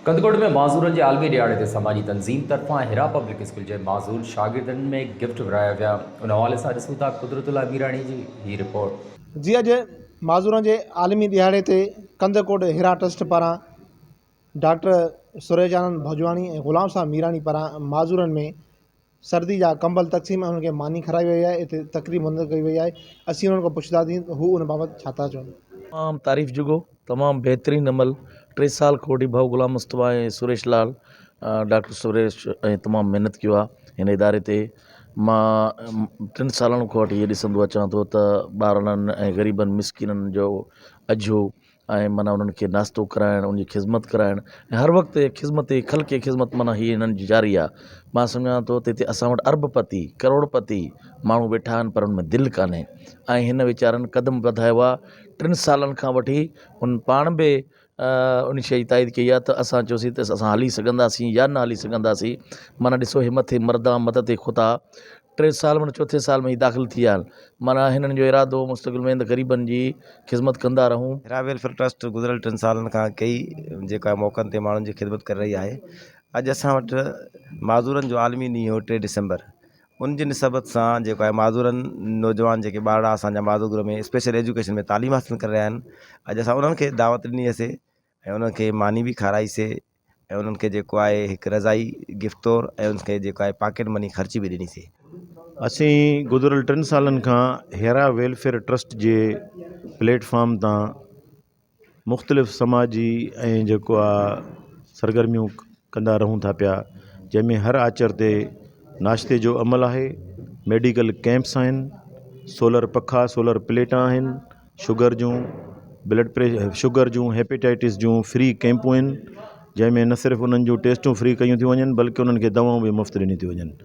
ڪنڌڪوٽ ۾ معذورن جي عالمي ڏهاڙي تي سماجي تنظيم طرفان حرا پبلڪ اسڪول جي معذور شاگردن ۾ گفٽ ورهايا ويا ان حوالي سان ڏسون ٿا قدرت الله ميراڻي جي هي رپورٽ. جي اڄ معذورن جي عالمي ڏهاڙي تي ڪنڌڪوٽ حرا ٽرسٽ پاران ڊاڪٽر سريش آنند ڀوڄواڻي ۽ غلام صاحب ميراڻي پاران معذورن ۾ سردي جا ڪمبل تقسيم ۽ انهن کي ماني کارائي وئي آهي اتي تقريب منعقد ڪئي وئي آهي اسين انهن کان پڇنداسين ته هو ان بابت ڇا ٿا چون. تمام تعريف جوڳو تمام بهترين عمل ٽي سال کان وٺي ڀائو غلام مصطفيٰ ۽ سريش لال ڊاڪٽر سريش ۽ تمام محنت ڪيو آهي هن اداري تي مان ٽن سالن کان وٺي هي ڏسندو اچان ٿو ته ٻارڙن ۽ غريبن مسڪينن جو اجهو ۽ معنيٰ انهن کي ناشتو ڪرائڻ ان جي خدمت ڪرائڻ ۽ هر وقت خدمت خلق خدمت معنيٰ هي هنن جي جاري آهي مان سمجهان ٿو ته هتي اسان وٽ ارب پتي ڪروڙ پتي ماڻهو ويٺا آهن پر ان ۾ دل ڪانهي ۽ هن ويچارن قدم وڌايو آهي ٽن سالن کان وٺي هن پاڻ به ان شيء جي تائيد ڪئي آهي ته اسان چيوسين ته اسان هلي سگهنداسين يا نه هلي سگهنداسين معنيٰ ڏسو هي مٿي مردان مدد خدا ٽي سال معنيٰ چوٿين سال ۾ هي داخل ٿي ويا آهن معنيٰ هنن جو ارادو مستقبل ۾ ته غريبن جي خدمت ڪندا رهون. هيرا ويلفيئر ٽرسٽ گذريل ٽن سالن کان ڪئي جيڪا موقعن تي ماڻهن جي خدمت ڪري رهي آهي اڄ اسان وٽ معذورن جو عالمي ڏينهن هو ٽي ڊسمبر ان جي نسبت سان جيڪو آهي معذورن نوجوان جيڪي ٻارڙا اسان جا معذور گروھ ۾ اسپيشل ايجوڪيشن ۾ تعليم حاصل ڪري رهيا آهن اڄ اسان انهن کي دعوت ڏني سي ۽ انهن کي ماني به کارائي سي ۽ انهن کي جيڪو آهي هڪ رضائي گفٽ طور ۽ انهن کي جيڪو آهي پاڪيٽ مني خرچي به ڏني سي. اسين گذريل ٽن سالن کان هيرا ويلفيئر ٽرسٽ جي پليٽ فارم تان مختلف سماجي ۽ جيڪو آ سرگرميون ڪندا رهون ٿا پيا جنهن ۾ هر آچر تي ناشتي جو عمل آهي ميڊيڪل ڪيمپس آهن سولر پکا سولر پليٽا آهن شگر جون بلڊ پريشر شگر جون هيپيٽائٽس جون فري ڪيمپون آهن جنهن ۾ نه صرف انهن جون ٽيسٽون فري ڪيون ٿيون وڃن بلڪه انهن کي دوائون به مفت ڏنيون ٿيون وڃن.